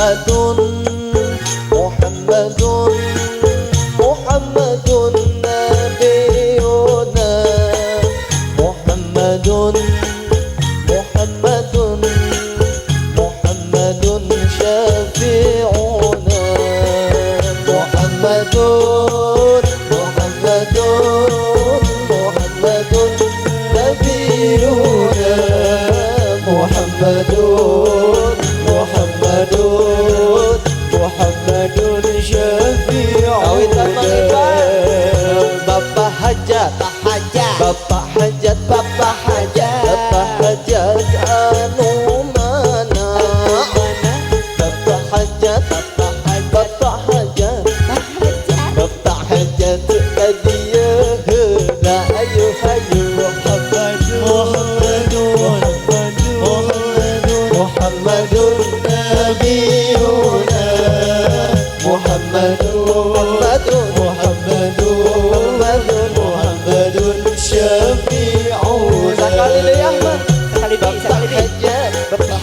Muhammadun Muhammadun Muhammadun nabiyuna Muhammadun Muhammadun Muhammadun syafi'una Muhammadun Muhammadun Muhammadun nabiyuna Muhammadun Muhammadun Muhammadun syafi'una. Bapak hajat, Bapak hajat, Bapak hajat, Bapak hajat anu mana? Bapak hajat, Bapak hajat, Bapak hajat ka dieu heula ayo hayu. Muhammadun Muhammadun Muhammadun nabiyuna Muhammadun Muhammadun Muhammadun Muhammadun syafi'una. Sekali deui Ahmad. Sekali deui, sekali Bapak deui. hajat, Bapak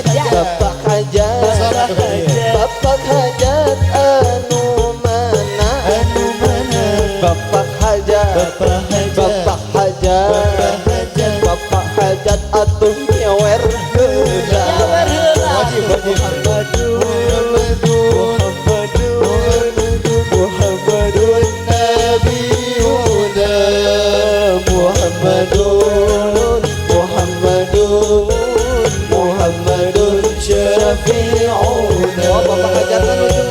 hajat. Bapak hajat, Bapak hajat anu mana? Anu mana? Bapak hajat, Bapak hajat, Bapak hajat, Bapak hajat, Bapak hajat atuh nyawer heula. Nyawer heula. Wajib, wajib. Muhammadun Muhammadun Muhammadun nabiyuna Muhammadun Muhammadun Muhammadun syafi'una. Oh, Bapak hajat nuju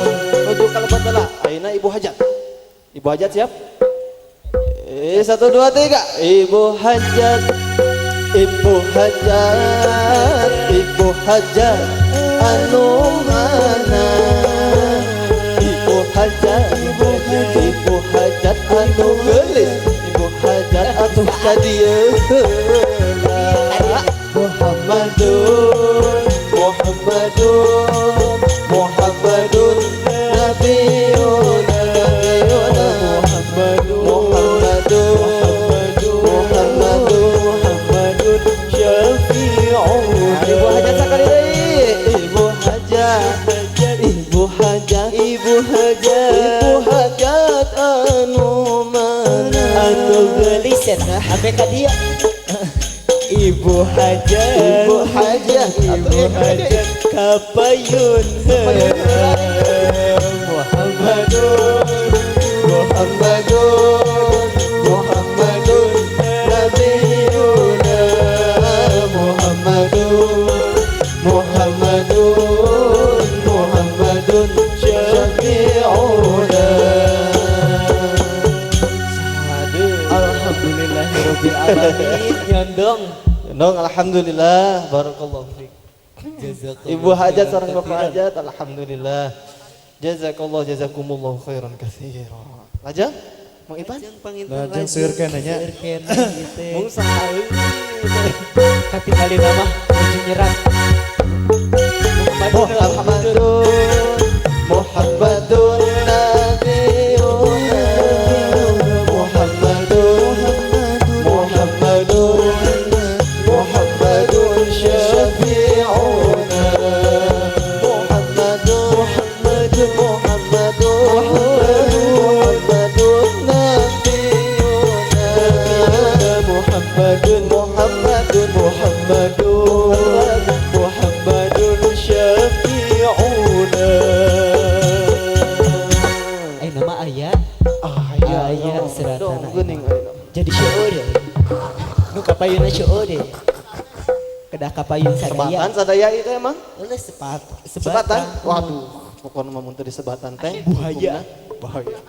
nuju kalebet heula. Ayeuna Ibu hajat. Ibu hajat siap? 1, 2, 3. Ibu hajat, Ibu hajat, Ibu hajat anu mana? Ibu hajat, Ibu hajat, Ibu hajat anu geulis, Ibu hajat atuh ka dieu heula. Muhammadun Muhammadun Muhammadun nabiyuna Muhammadun Muhammadun Muhammadun Muhammadun syafi'una. Ibu hajat sekali deui. Ibu hajat, Ibu hajat, Ibu hajat, Ibu hajat anu mana? Anu geulis eta ambe ka dieu. Ibu hajat, Ibu hajat, Ibu hajat kapayun Muhammadun Muhammadun Muhammadun nabiyuna Muhammadun Muhammadun Muhammadun syafi'una. Alhamdulillahirabbil alamin. Nyondong. Nyondong alhamdulillah barakallahu fiik. Ibu hajat sareng Bapak hajat alhamdulillah. Jazakallah jazakumullah khairan katsira. Lajeng Mang Ipan? Lajeng seueur keneh nya. Seueur keneh gitu. Mung saha Katingali nama nuju nyerat. Muhammadun Muhammadun nabiyuna Muhammadun Muhammadun Muhammadun syafi'una Muhammadun Muhammadun Muhammadun nabiyuna Muhammadun Muhammadun Muhammadun Muhammadun syafi'una. Eh nama aya. Aya Aya seratana. Geuning ayeuna. Jadi seueur ya. Nu kapayunna seueur deh. Kedah kapayun sadaya. Sebatan sadaya itu emang? Eueuh sepat. Sebatan? Waduh, pokoknya mah mun teu disebatan teh Buhaya. Bahaya.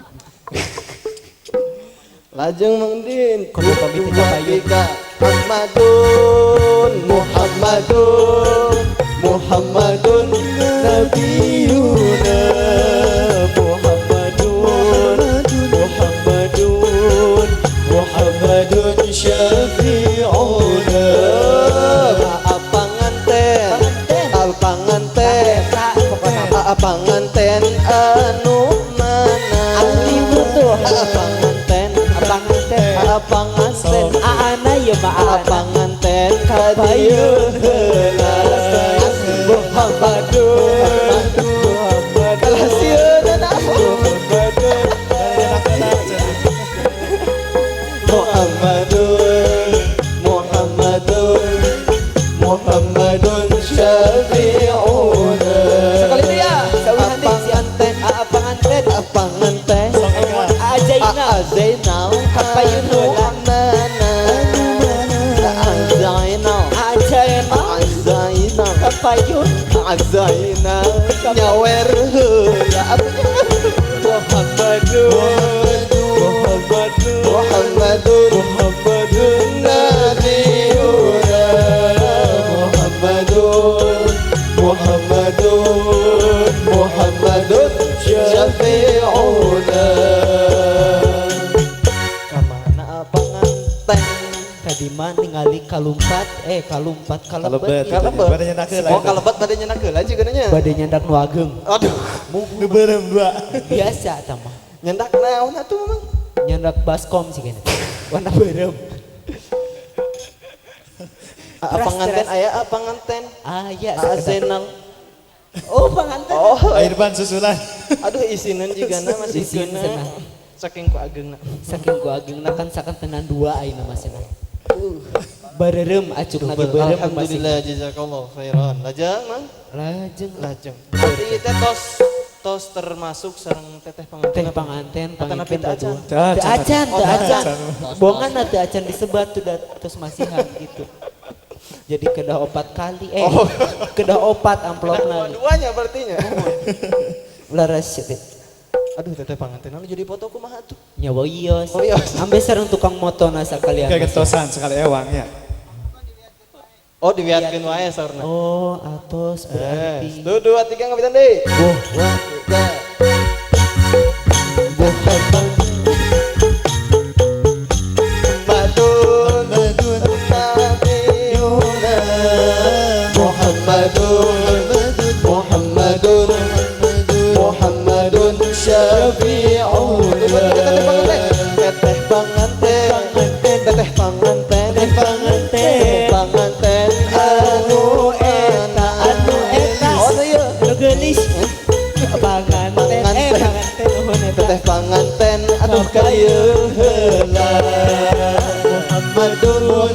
Lajeng Mang Din, Kudu pamit teh kapayun. Muhammadun Muhammadun Muhammadun nabiyuna Muhammadun Muhammadun Muhammadun syafi'una. Panganten, panganten, panganten anu mana? Anu butuh. Panganten, Panganten. panganten, Aana ye mah aana. panganten ka dieu heula. Muhammadun Muhammadun Muhammadun Muhammadun syafi'una. Sekali dia. Panganten, panganten, panganten. Azainal, Zainal, Kapayun heula. Mana? Zainal, Azainal, Zainal, Kapayun. Zainal, nyawer heula. Muhammadun Muhammadun Muhammadun Muhammadun nabiyuna. Muhammadun Muhammadun Muhammadun syafi'una. Kamana panganten? Tadi mah ningali kalumpat, kalumpat kalebet. Kalebet. Bade nyandak heula. Oh, kalebet bade nyandak heula juga nya. Bade nyandak nu ageng. Aduh, Nu beureum dua. Biasa eta mah. Nyandak naon atuh Mang? Nyandak baskom sih kayaknya. Warna beureum. Panganten aya panganten. Aya Zainal. Oh, panganten. Oh, Air ban susulan. Aduh isinan jigana masih Isin kena. cenah. Saking ku agengna. Saking ku agengna kan sakantenan dua ayeuna mah cenah. Bareureum acukna ge beureum. Alhamdulillah jazakallahu khairan. Lajeng Mang? Lajeng. Lajeng. Berarti teh tos tos termasuk sareng teteh panganten. Teh panganten Atanapi panganten teu acan. Teu acan, teu acan. Oh, Bongan teu acan disebat tuh tos masihan gitu. Jadi kedah opat kali, kedah opat amplopna. Dua-duanya berartinya. Leres teh. Aduh teteh panganten anu jadi foto kumaha tuh? Nyawa ios. Oh, ios. Ambe sareng tukang motona sakalian. Kayak getosan sekali ewang ya. Oh diwiatkeun wae saurna. Oh, atos berarti. 1 2 3 ngabitan deui. Wah, wah. Tiga. Muhammadun nabiyuna. Muhammadun Muhammadun Muhammadun syafi'una. Teteh panganten, teteh panganten, Teteh panganten, panganten anu eta, anu eta. Oh iya, Nu geulis. Panganten, panganten nuhun eta. Teteh panganten aduh kayeuh heula. Muhammadun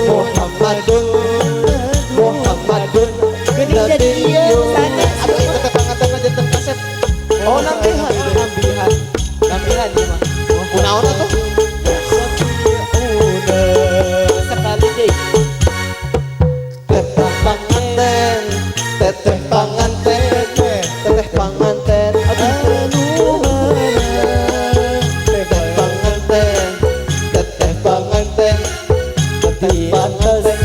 Muhammadun Muhammadun Geuning jadi ieu sanes. Aduh teteh panganten mah janten kaset. Oh nambihan, Nambihan. Nambihan ieu mah. Kunaon atuh? Sekali deui. Teteh panganten, teteh panganten, teteh panganten, aduh teteh panganten, teteh panganten, teteh panganten.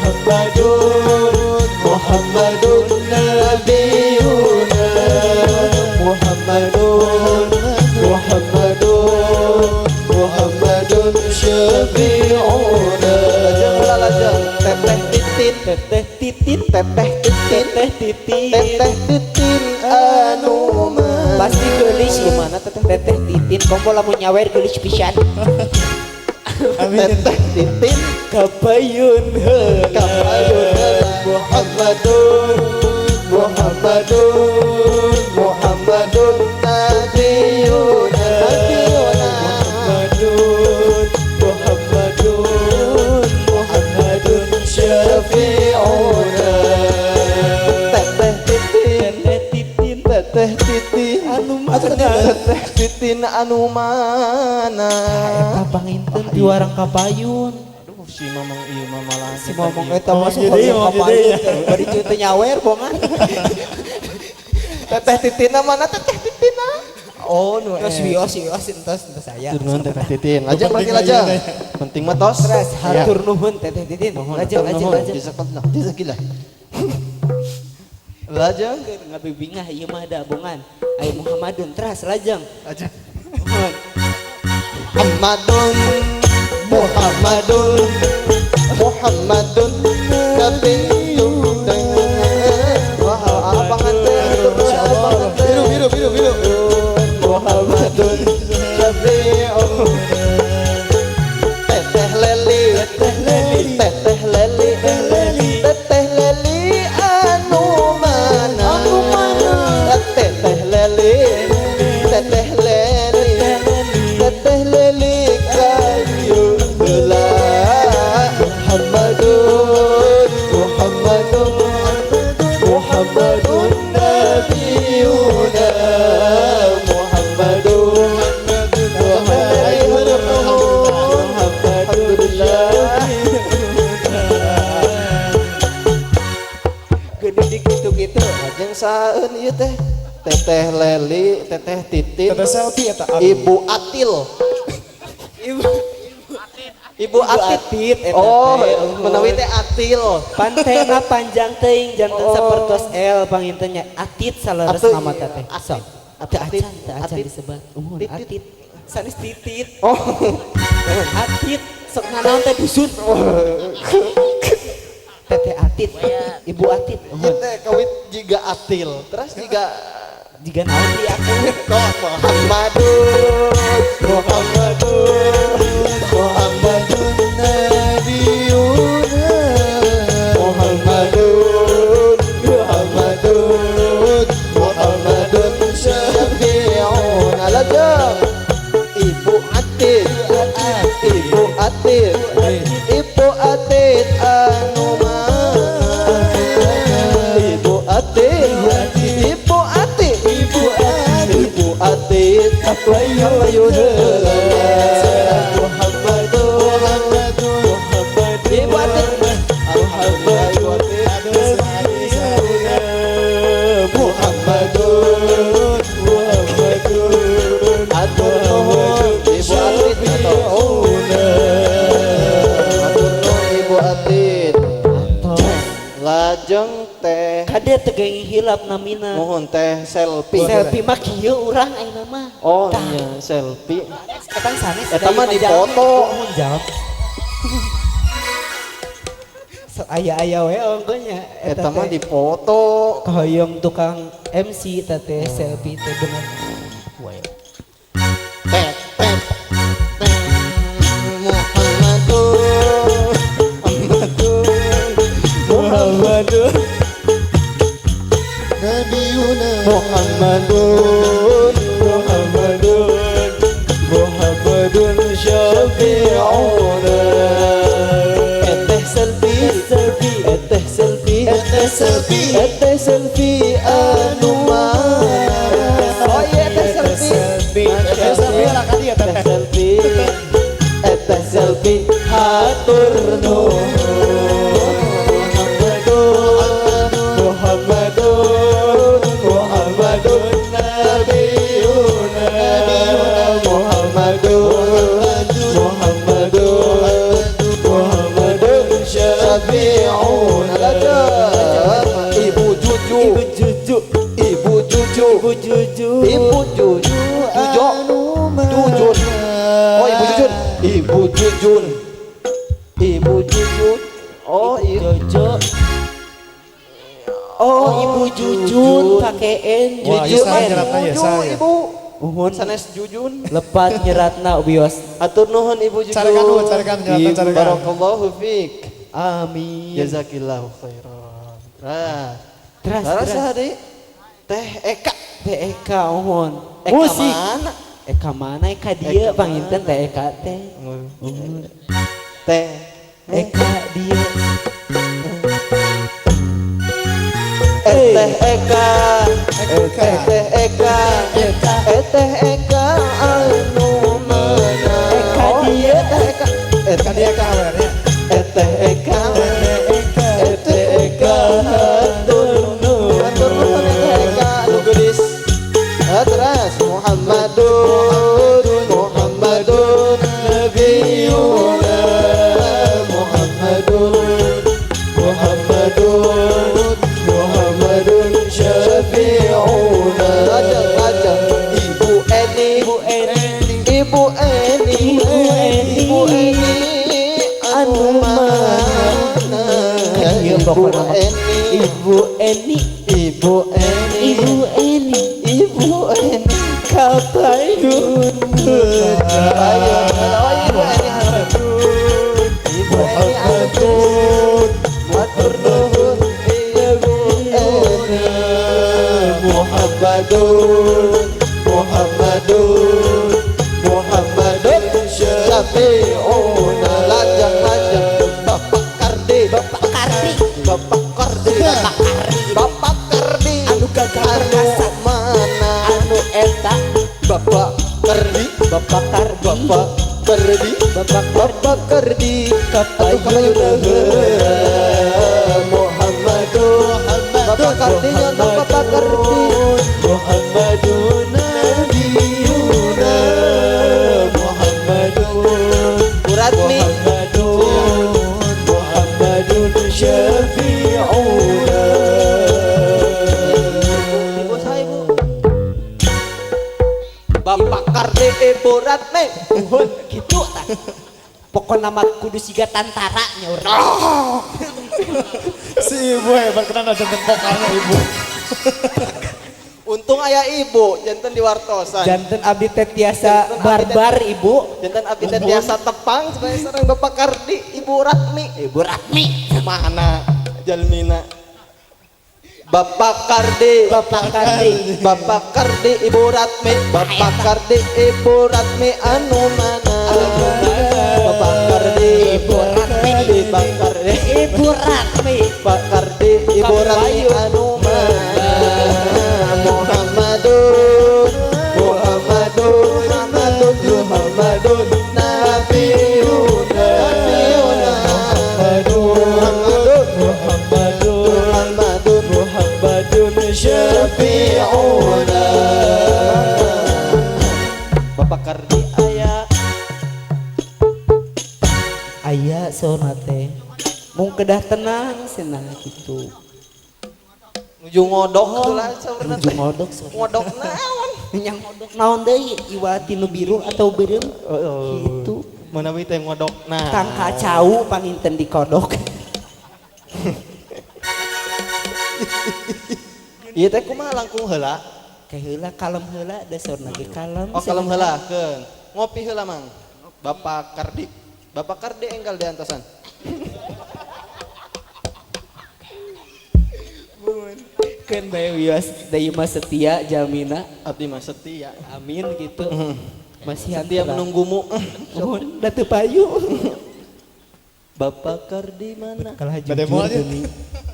Muhammadun Muhammadun nabiyuna. Muhammadun Muhammadun Muhammadun syafi'una. Lajeng ulah lajeng, teteh titin, Teteh titin, teteh titin, teteh titin. teteh titin anu mana? Pasti geulis ieu Mana teteh Teteh titin kompo lamun nyawer geulis pisan. Amin. Teteh titin Kapayun heula. kapayun heula. Muhammadun Muhammadun Muhammadun nabiyuna. Muhammadun Muhammadun Muhammadun syafi'una. Teteh titin, Teteh titin teteh titin anu mana? Teteh titin anu mana? Eta panginten di warang kapayun. Aduh si mamang ieu mah malah Si momong eta masuk Jadi, ka mau kapayun. jadi. Bari cuy teu nyawer bongan. Teteh titina mana teteh titina? Oh nu Terus wios wios entos entos aya. Nuhun teteh titin. Lajeng berarti lajeng. Penting mah tos. Terus hatur nuhun teteh titin. Lajeng lajeng lajeng. Jazakallah. Jazakillah. Lajeng. Ngabibingah ieu mah da bongan. Ayo Muhammadun teras lajeng. Lajeng. Nuhun. Muhammadun Muhammadun Muhammadun nabiyuna. Wah, apa nganten? Biru biru biru biru. Muhammadun syafi'una. Teteh leli, teteh leli, teteh leli, teteh leli anu mana? Anu mana? Teteh leli, Saeun ieu teh? Teteh Leli, Teteh Titin, Teteh selfie eta. Ibu Atil. Ibu Atit. Oh, menawi teh Atil. Pantena panjang teuing janten sapertos L panginten nya. Atit saleres nama teh. Atit. Atit acan disebat. Uhun Atit. Sanes Titit. Oh. Atit sok nanaon teh dusun. Teteh Atit. Ibu Atit. Ieu teh kawit jiga Atil. Terus jiga naon di aku. Muhammadun Muhammadun Muhammadun Nabiyuna Muhammadun Muhammadun Muhammadun Syafi'una. Lajeng Ibu Atit, Ibu Atit, Ibu Atit anu mana? Ibu Atit, Ibu Atit, Ibu Atit, Ibu Atit kapayun Muhammadun Muhammadun Ibu Atit Muhammadun Muhammadun Muhammadun atur nuhun Ibu Atit atur nuhun Ibu Atit. Lajeng teh kade teu geuing hilap namina. Mohon teh selfie. Selfie mah kieu urang ayeuna mah. Oh iya selfie. Etang sanes eta mah dipoto. Mun jawab. Sok aya-aya we ongkonya. Eta mah dipoto. Kahoyong tukang MC teh selfie teh bener. Teh teh teh Muhammadun Muhammadun Muhammadun Nabiyuna Muhammadun Muhammadun Muhammadun Syafi'una. Eteh selfie selfie eteh selfie eteh selfie eteh selfie anu mana? Oh iya eteh selfie eteh selfie lah kali ya teteh selfie eteh selfie hatur nuhun Muhammadun Muhammadun Nabiyuna Muhammadun Muhammadun Muhammadun Syafi'una. Ibu Juju Ibu Juju Ibu Juju Ibu Juju Ibu Juju Jujo Jujun. Oh Ibu Jujun Ibu Jujun Ibu Jujun. Oh iya Jojo. Oh, Ibu Jujun pakai N. Jujun Jujun Ibu. Uhun sanes Jujun. Lepat nyeratna wios. Atur nuhun Ibu Jujun. Carekan nuhun, carekan nyeratna carekan. Barakallahu fiik. Amin. Jazakillahu khairan. Teras teras deui. Teh Eka. Teh Eka uhun. Eka musik. Mana? Eka mana? Eka dia panginten Teh Eka teh. Teh Eka dia. Eteh Eka, Eteh Eka, Eteh Eka anu mana? Eka dia, Eteh Eka, Eka dia Eka awernya. Eteh Eka, Eteh Eka hatur nuhun, hatur nuhun Eteh Eka anu geulis. Terus Muhammadun, Muhammadun Nabiyuna Muhammadun, Muhammadun Muhammadun Syafi'una. Lajeng lajeng Ibu Eni Ibu Eni Ibu Eni Ibu Eni anu mana? Ibu Eni Ibu Eni Ibu Eni Ibu Eni Ibu Eni kapayun. Oh Ibu Eni Ibu Eni anu matur nuhun Ibu Eni Muhammadun Muhammadun Muhammadun Syafi'una. Lajeng lajeng Bapak Kardi Bapak Kardi Bapak Kardi Bapak Kardi Bapak Kardi anu gagah perkasa mana anu eta Bapak Kardi Bapak Kardi Bapak Kardi Bapak Bapak Kardi kapayun Muhammadun Bapak Kardi nyontong Bapak Kardi. Kardi Muhammadun nabiyuna Muhammadun Ratmi Muhammadun Muhammadun syafi'una. Ibu saya ibu Bapak Kardi Ibu Ratmi. Nuhun gitu tah. Pokona mah kudu siga tantara nya urang. Si ibu hebat kenapa janten vokalnya ibu. Untung aya ibu janten diwartosan. Janten abdi teh tiasa Janten abdi teh- barbar ibu. Janten abdi teh tiasa tepang sebagai sareng Bapak Kardi Ibu Ratmi. Ibu Ratmi. Mana jalmina Bapak Kardi Bapak Kardi. Bapak Kardi Ibu Ratmi Bapak Kardi Ibu Ratmi anu mana Bapak Kardi Ibu Ratmi. Bapak Kardi Ibu Ratmi. Bapak Kardi Ibu Ratmi anu mana Muhammadun Muhammadun Muhammadun Muhammadun Nabiyuna Nabiyuna Muhammadun Muhammadun Muhammadun Muhammadun syafi'una. Bapak Kardi aya Aya saurna teh. Mung kedah tenang cenah kitu. Nuju ngodok tuh lah saurna Nuju teh. ngodok saurna. Ngodok naon? Yang ngodok naon deui iwa tinu biru atau beureum gitu. Manawi teh ngodok nah. Tangka cau panginten dikodok. Ieu teh kumaha langkung heula? Ke heula kalem heula da saurna ge kalem. Oh kalem heula keun. Ngopi heula Mang. Bapak Kardi. Bapak Kardi enggal diantosan. Keun bae wios da ieu mah setia jalmina. Abdi mah setia. Amin gitu. Masih Setia menunggumu. Nuhun da teu payu. Bapak Kardi mana? Kalah Bade jujur moal nya. geuning.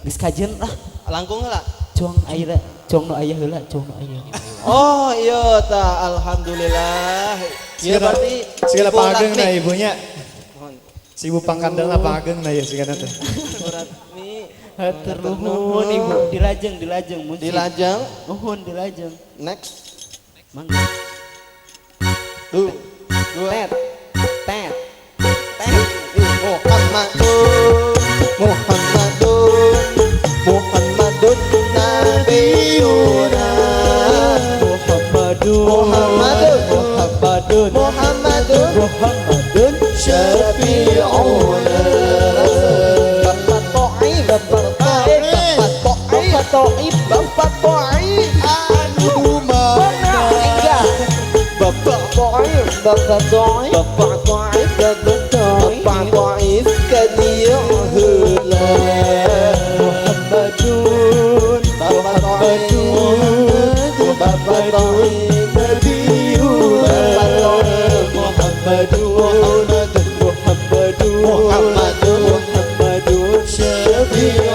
Geus kajen lah. Langkung heula. Cuang aya cuang nu aya heula, cuang nu aya. Oh iya ta alhamdulillah. Ieu berarti Segala Ibu pangageng Ratmi. nah ibunya. Mohon. Si ibu pangkandel pangageng nah ya sigana teh. Ibu Ratmi. Hatur nuhun ibu dilajeng dilajeng mun Dilajeng. Nuhun dilajeng. Next. Mangga. Tuh. Dua. Tet. Tet. Tet. Muhammadun Muhammadun Muhammadun Nabiyuna Muhammadun Muhammadun Muhammadun Muhammadun Muhammadun syafi'una. Bapak To'ib Bapak To'ib Bapak To'ib Bapak To'ib Bapak To'ib Anu mana? Enggak. Bapak To'ib Bapak To'ib Bapak To'ib Bapak To'ib. Bapak To'ib kadieu heula Muhammadun Bapak To'ib Bapak To'ib Nabiyuna Bapak To'ib Muhammadun Muhammadun Muhammadun Muhammadun syafi'una.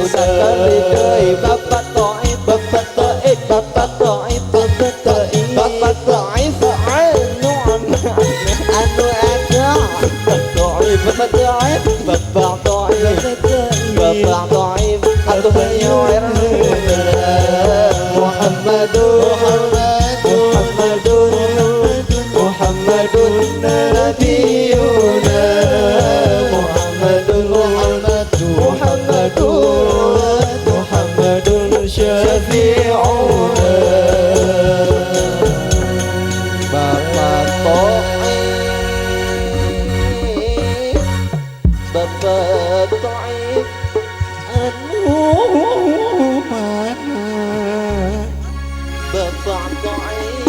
Sakali deui Bapak To'ib Bapak To'ib Bapak To'ib Bapak To'ib Bapak To'ib anu anu anu Bapak To'ib Bapak To'ib Bapak To'ib Bapak To'ib atuh nyoer Muhammadun Muhammadun Muhammadun Nabiyuna Muhammadun Muhammadun Muhammadun syafi'una. Bapak To'ib Bapak To'ib Anu mana? Bapak To'ib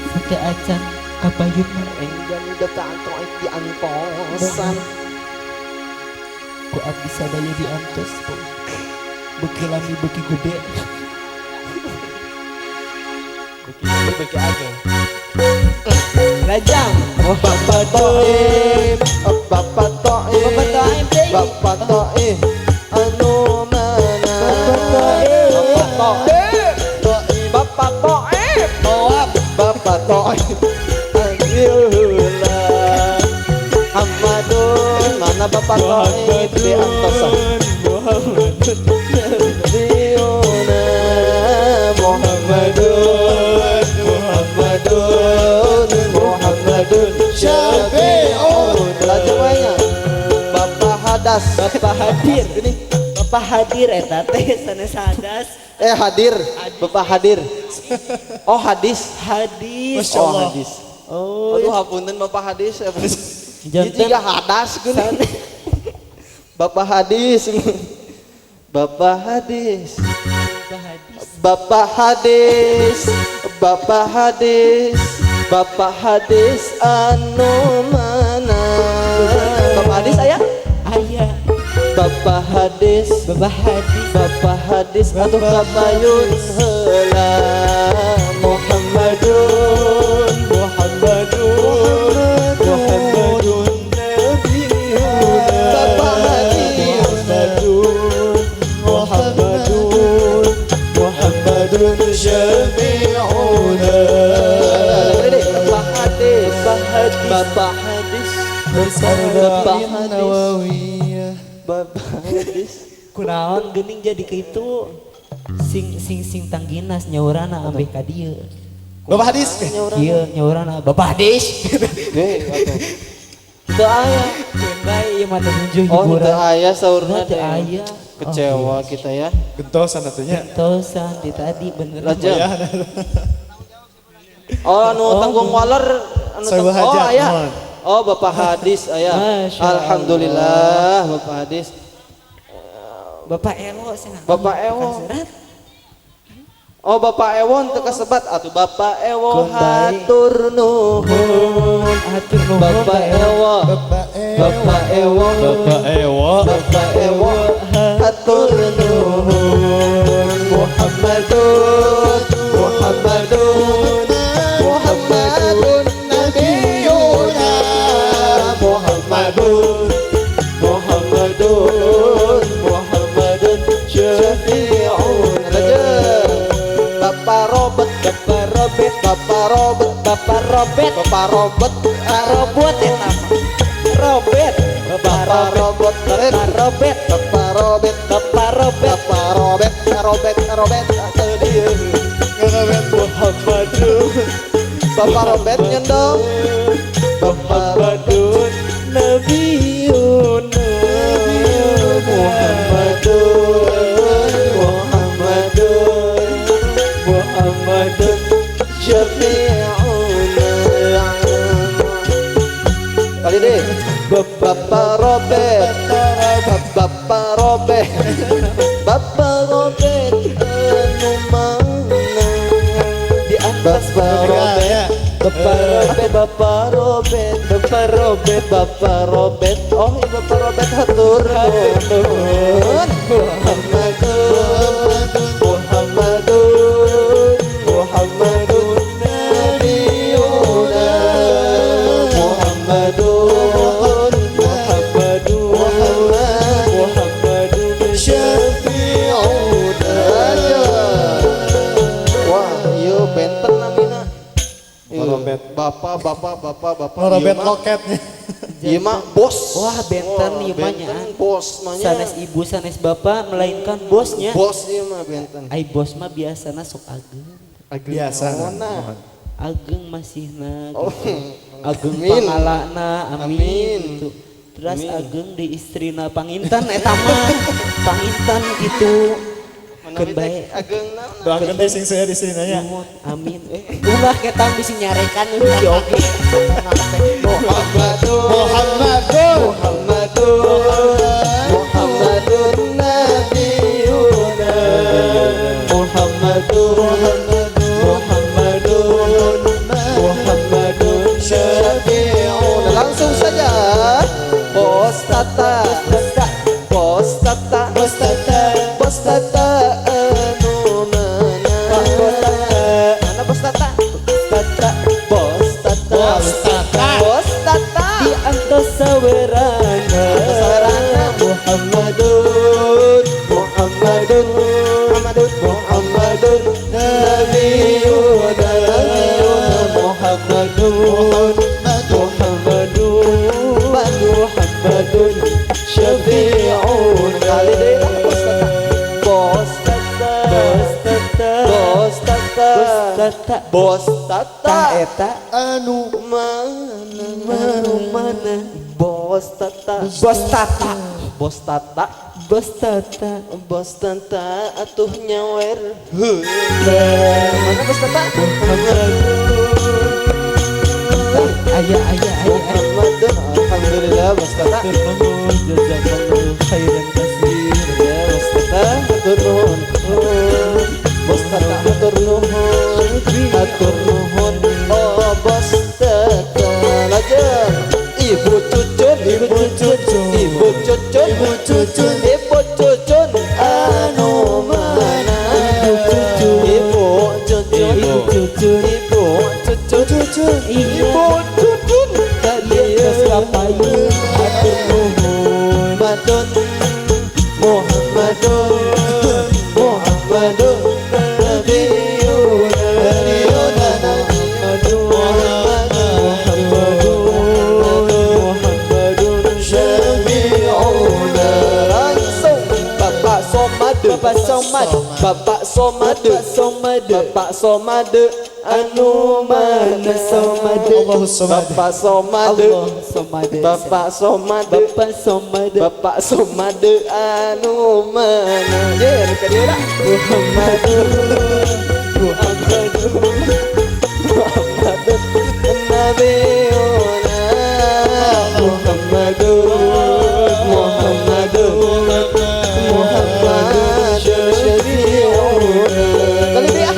Sate acan kapayun Enggan Bapak To'ib diantosan ku abdi sadaya diantos. Beuki lami beuki gede. Beki ageng. Lajang. Bapak To'ib Bapak To'ib Bapak To'ib deui. Bapak To'ib anu mana Bapak To'ib Bapak To'ib Bapak To'ib Alhamdulillah Muhammadun mana Bapak To'ib di antosan Muhammadun Nabiyuna hadas. Bapak hadir. Ini Bapak hadir eta teh sanes hadas. Hadir. Bapak hadir. Oh, hadis. Hadis. Oh, hadis. Oh. Aduh, hapunten Bapak hadis. Janten hadas geuning. Bapak hadis. Bapak hadis. Bapak hadis. Bapak hadis. Bapak hadis anu mana? Bapak hadis aya? Aya. Bapak hadis, Bapak hadis, Bapak hadis atuh kapayun heula. Muhammadun, Muhammadun, Muhammadun nabiyuna. Bapak hadis, Muhammadun, Muhammadun, Muhammadun syafi'una. Bapak hadis, Bapak hadis, Bapak hadis, Bapak hadis. Kunaon geuning jadi kitu sing sing sing tangginas nyaurana ambeh ka dieu. Bapak hadis. Kieu nyaurana Bapak hadis. Ge atuh. Teu aya. Keun bae ieu mah teh nuju Oh, hiburan. teu aya saurna Teu teh. aya. Kecewa kita ya. Gentosan atunya. Gentosan di tadi bener. Lajeng. Oh, anu tanggung waler anu Sohibul oh hajat, aya. mohon. Oh, Bapak hadis aya. Masya Allah. Alhamdulillah Bapak hadis. Bapak Ewo cenah. Bapak Ewo. Oh, Bapak Ewo teu kasebat atuh Bapak Ewo hatur nuhun. Hatur nuhun Bapak Ewo. Bapak Ewo. Bapak Ewo. Bapak Ewo hatur nuhun. Muhammadun, Muhammadun, Muhammadun nabiyuna. Muhammadun, Muhammadun, Muhammadun syafi'una. Bapak Robert, Bapak Robert, Bapak Robert, Bapak Robert, Bapak Robert, Bapak Robot eta mah. Robert, Bapak Robert, Bapak Robert, Bapak Robert, Bapak Robert, Bapak Robert, Robert, Robert, teu dieu. Muhammadun, Bapak Robert nyendong. Bapak Muhammadun nabiyuna. Muhammadun, Muhammadun, Muhammadun syafi'una. Kali deh. Bapak Robert, Bapak Robert, Bapak Robert anu mana? Di atas Bapak Robert, Bapak Robert, Bapak Robert, Bapak Robert, Bapak Robert, oh Bapak Robert hatur nuhun. Muhammadun, Muhammadun, Muhammadun nabiyuna. Muhammadun, Muhammadun, Muhammadun syafi'una. Wah, ieu benten namina. Robert. Bapak, bapak, bapak, bapak. Robert loketnya. Ieu mah bos. Wah, benten ieu mah nya. Bos mah nya. Sanes ibu, sanes bapak, melainkan bosnya. Bos ieu mah benten. Ai bos mah biasana sok ageng. Biasa. Ageng masihna Oh. gitu. Ageng Amin. pangalana, amin, Amin. gitu. Terus Amin. ageng di istrina pangintan eta mah. Pangintan gitu. Keun bae. Ageng naon? Doakeun teh sing seueur istrina nya. Amin. Ulah ketang bisi nyarekan si oge. Muhammadun, Muhammadun, Muhammadun, Muhammadun nabiyuna. Muhammadun, Muhammadun, Muhammadun syafi'una. Langsung saja. Bos Tata, Bos Tata, Bos Tata, Bos Tata anu mana? Bos Tata. Mana Bos Tata? Tata Bos Tata, Bos Tata. Bos Tata. Di antos sawerana. Sawerana. Muhammadun, Muhammadun, Muhammadun, Muhammadun nabiyuna. Muhammadun, Muhammadun, Muhammadun syafi'una. Kali deh lah Bos Tata. Bos Tata, Bos Tata. Bos Tata, Bos Tata. Bos Tata. Tah eta Anu mana? anu mana? Bos Tata, Bos Tata. Bos Tata. Bos Tata. Bos Tata atuh nyawer. Mana Bos Tata? Ayah ayah ayah. Muhammadun. Alhamdulillah Bos Tata. Jazakallahu khairan katsir. Ya Bos Tata hatur nuhun. Bos Tata hatur nuhun. Hatur nuhun. Oh Bos Tata lajeng. Ibu Cucun, Ibu Cucun, Ibu Cucun, Ibu Cucun, Ibu Cucun anu mana? Ibu Cucun, Ibu Cucun, Ibu Cucun, Ibu Cucun, Ibu Cucun, tadi geus kapayun hatur nuhun. Madun Muhammadun Muhammadun Nabiyuna Nabiyuna Muhammadun Muhammadun Syafi'una. Langsung Bapak Somad, Bapak Somad, Bapak Somad, Bapak Somad, Bapak Somad anu mana Somad, Allahus Somad. Bapak Somad, Allah Somad, Bapak Somad, Bapak Somad, Bapak Somad anu mana? Ye, ka dieu lah. Muhammadun Muhammadun Muhammadun Nabiyuna Muhammadun Muhammadun Muhammadun Syafi'una. Kali dia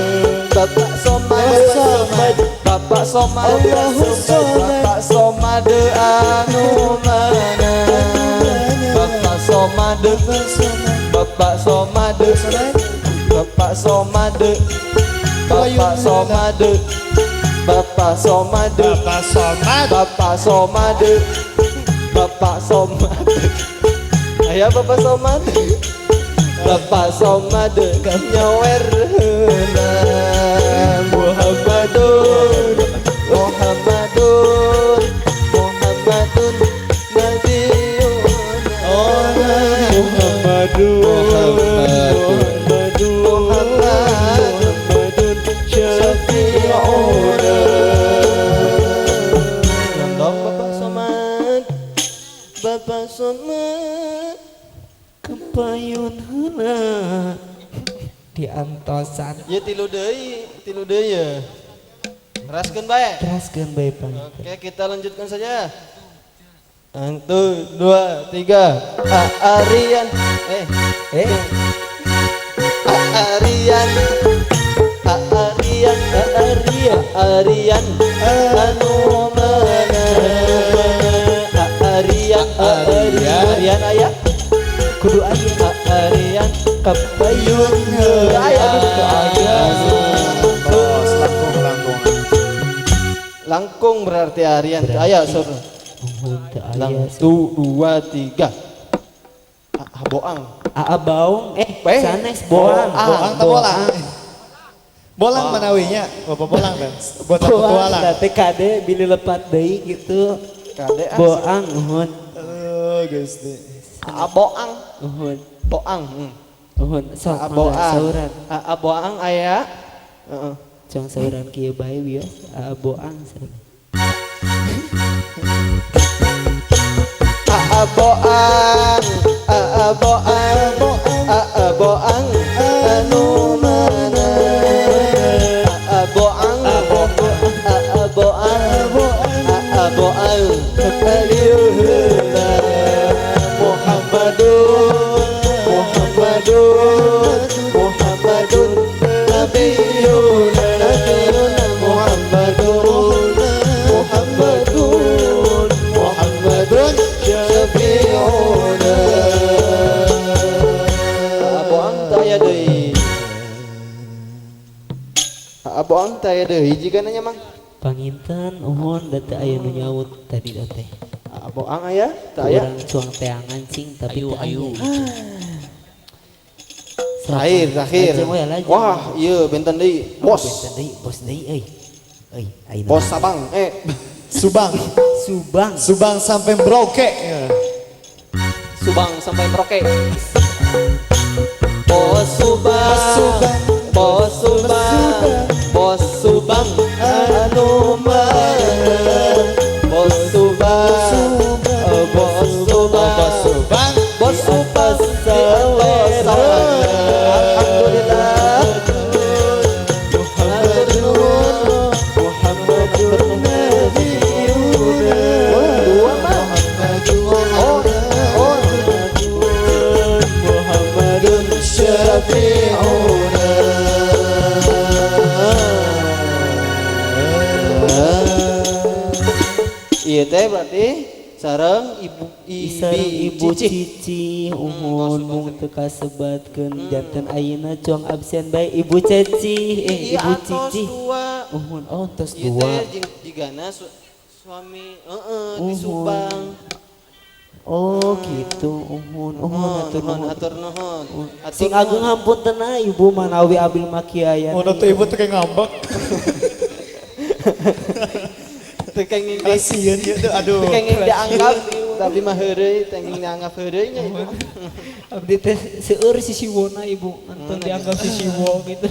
Bapak Somad, Bapak Somad, Bapak Somad anu mana? Bapak Somad, Bapak Somad, Bapak Somad, Bapak Somad, Bapak Somad, Bapak Somad, Bapak Somad, Bapak Somad. Ayah Bapak Somad, Bapak Somad nyawer heula. Muhammadun Muhammadun Muhammadun Nabiyuna Muhammadun Muhammadun Muhammadun Syafi'una. Nondong Bapak Somad, Bapak Somad Kepayun heula diantosan. Ya tilu deui ya. Teraskeun bae. Teraskeun bae Pak. Oke, kita lanjutkan saja. 1 2 3. Arian. Arian. Arian, Arian, Arian anu mana? Arian, Arian, Arian aya. Kudu aya Arian kapayun heula aya aya. Terus langkung langkung. Langkung berarti Arian aya sur. Lang 1 2 3. Boang. Aa baung sanes boang. Boang ta bolang. Bolang manawinya, Bapak bolang dan buat petualang. TKD bilih lepat deui gitu. KD boang nuhun. Oh, Gusti. Aa boang. Nuhun. Boang. Nuhun. Sok Aa boang. Sauran. Aa boang aya. Heeh. Cong sauran kieu bae wios. Aa boang sauran. Aa boang. Aa boang. Aa boang anu mana? Aa boang. Aa boang. Aa boang. Aliyuhuna Muhammadun Muhammadun Muhammadun Nabiyuna Nabiyuna Muhammadun Muhammadun Muhammadun Syafi'una. Aa boang teu aya deui. Aa boang teu aya deui jigana nya Mang. Panginten uhun da teu aya nu nyaut tadi da teh. Aa boang aya teu aya. Urang cuang teangan cing tapi teu aya. Terakhir. Wah, iya benten deui. Bos. Benten deui, bos deui euy. Euy, ayeuna. Bos Sabang, Subang. Subang. Subang sampai Merauke. Subang sampai Merauke. Bos Subang. Bos Subang. Bos Subang anu mana? Bos Subang. Bos Subang. Bos Subang. Bos Ieu teh berarti sareng ibu Sareng ibu Cici. Cici uhun mung teu kasebatkeun janten ayeuna cuang absen bae Ibu Ceci Iya, Ibu atos Cici. dua. Uhun oh tos Ieu dua. teh jeung jigana suami heeh di Uhun. Subang. Oh gitu uhun uhun hatur Nuhun, nuhun. hatur nuhun. Hatur Sing agung nuhun. hampun na ibu manawi abil makiaya. Mun tuh ibu tuh kayak ngambek. Teu kenging di Kasihan ieu tuh aduh. teu kenging dianggap tapi mah heureuy, teu kenging dianggap heureuy nya ibu. Abdi teh seueur sisiwona ibu nonton dianggap sisiwo gitu.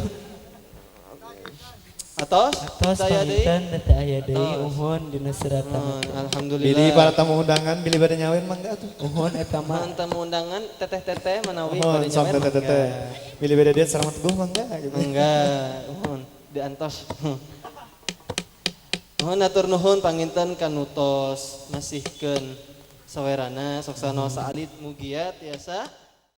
Atos? Atos Saya deui. panginten teu aya deui Atos. uhun dina seratan. Nuhun, alhamdulillah. Bilih para tamu undangan, bilih bade nyawen mangga atuh. Uhun eta mah Nuhun tamu undangan teteh-teteh manawi Mohon bade sok nyawer, teteh teteh. Bilih bade diet selamat teguh mangga gitu. Mangga, nuhun diantos. Nuhun atur nuhun panginten kanutos masihkeun sawerana soksana saalit mugia tiasa.